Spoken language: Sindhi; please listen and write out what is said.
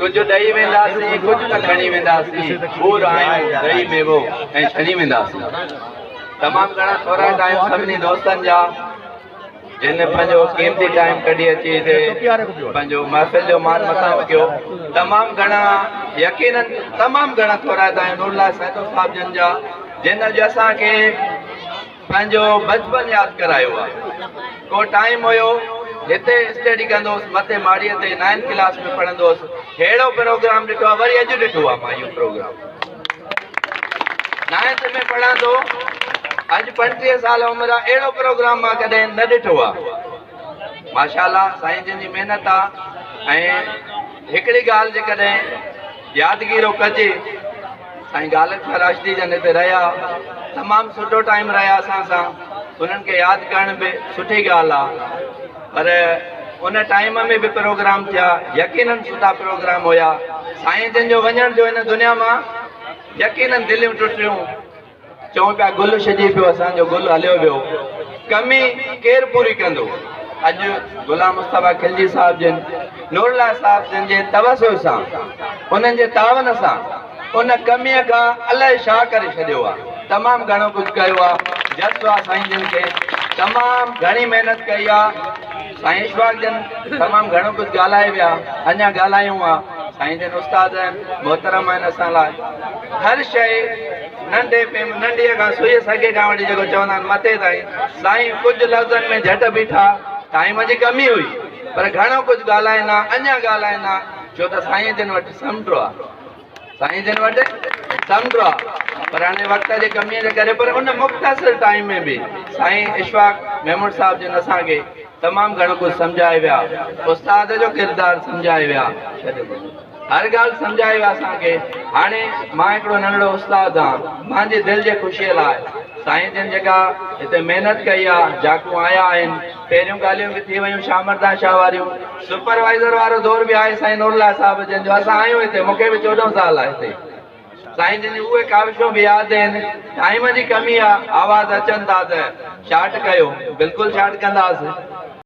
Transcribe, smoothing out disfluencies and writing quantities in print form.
ڪجهه ڏئي وينداسين، ڪجهه نه کڻي وينداسين، ٻور آهيون ڏئي ميوو ۽ ڇڻي وينداسين. تمام گهڻا ٿورائتا آهيون سڀني دوستن جا جن پنهنجو قيمتي ٽائيم ڪڍي اچي هتي پنهنجو محفل جو مان مقام ڪيو. تمام گهڻا يقينن تمام گهڻا ٿورائتا آهيون نور الله سهتو صاحب جن جا جن اڄ اسان کي پنهنجو بچپن ياد ڪرايو آ. ڪو ٽائيم هيو هتي اسٽڊي ڪندو هوس مٿي ماڙيء تي نائنٿ ڪلاس ۾ پڙهندو هوس ههڙو پروگرام ڏٺو آ وري اڄ ڏٺو آ مان اهو پروگرام نائنٿ ۾ پڙهان ٿو اڄ 35 سال عمر آ اهڙو پروگرام مان ڪڏهن نه ڏٺو آ. ماشاءالله سائين جن جي محنت آ ۽ هڪڙي ڳالهه جيڪڏهن يادگيرو ڪجي سائين غالب شاهه راشدي جن هتي رهيا تمام سٺو ٽائيم رهيا اسان سان انهن کي ياد ڪرڻ به سٺي ڳالهه آ پر ان ٽائيم ۾ به پروگرام ٿيا يقينن سٺا پروگرام هيا سائين جن جو وڃڻ جو هن دنيا مان يقينن دليون ٽٽيون چئون پيا گل ڇڄي پيو اسان جو گل هليو ويو ڪمي ڪير پوري ڪندو اڄ غلام مصطفيٰ خلجي صاحب جن نور الله صاحب جن جي توسل سان انهن جي تعاون سان ان ڪميء کان الائي ڇا ڪري ڇڏيو آ تمام گهڻو ڪجهه ڪيو آ جس آ سائين جن کي تمام گهڻي محنت ڪئي آ سائين اشفاق جن تمام گهڻو ڪجهه ڳالهائي ويا اڃا ڳالهايون آ سائين جن استاد آهن محترم آهن اسان لاء هر شيء ننڍي پيم ننڍيء کان سوئيء سڳي کان وٺي جيڪو چوندا آهن مٿي تائين سائين ڪجهه لفظن ۾ جهٽ بيٺا ٽائيم جي ڪمي هئي پر گهڻو ڪجهه ڳالهائين ها اڃا ڳالهائين ها ڇو ته سائين جن وٽ سمنڊ آ سائين جن وٽ سمنڊ آ پر هاڻي وقت جي ڪميء جي ڪري پر ان مختصر ٽائيم ۾ به سائين اشفاق ميمڻ صاحب جن اسان کي تمام گهڻو ڪجهه سمجهائي ويا استاد جو ڪردار سمجهائي ويا هر ڳالهه سمجهائي ويا اسان کي هاڻي مان هڪڙو ننڍڙو استاد آهيان مانجي دل جي خوشيء لاء سائين جن جيڪا هتي محنت ڪئي آ جاڪون آيا آهن پهريون ڳالهيون به ٿي ويون شاهه مردان شاهه واريون سپروائيزر وارو دور به آهي سائين نور الله صاحب جن جو اسان آهيون هتي مونکي به 14 سال آهي هتي سائين جن جون اهي ڪاوشون به ياد آهن. ٽائيم جي ڪمي آ آواز اچن ٿا ته شارٽ ڪيو بلڪل شارٽ ڪنداسين.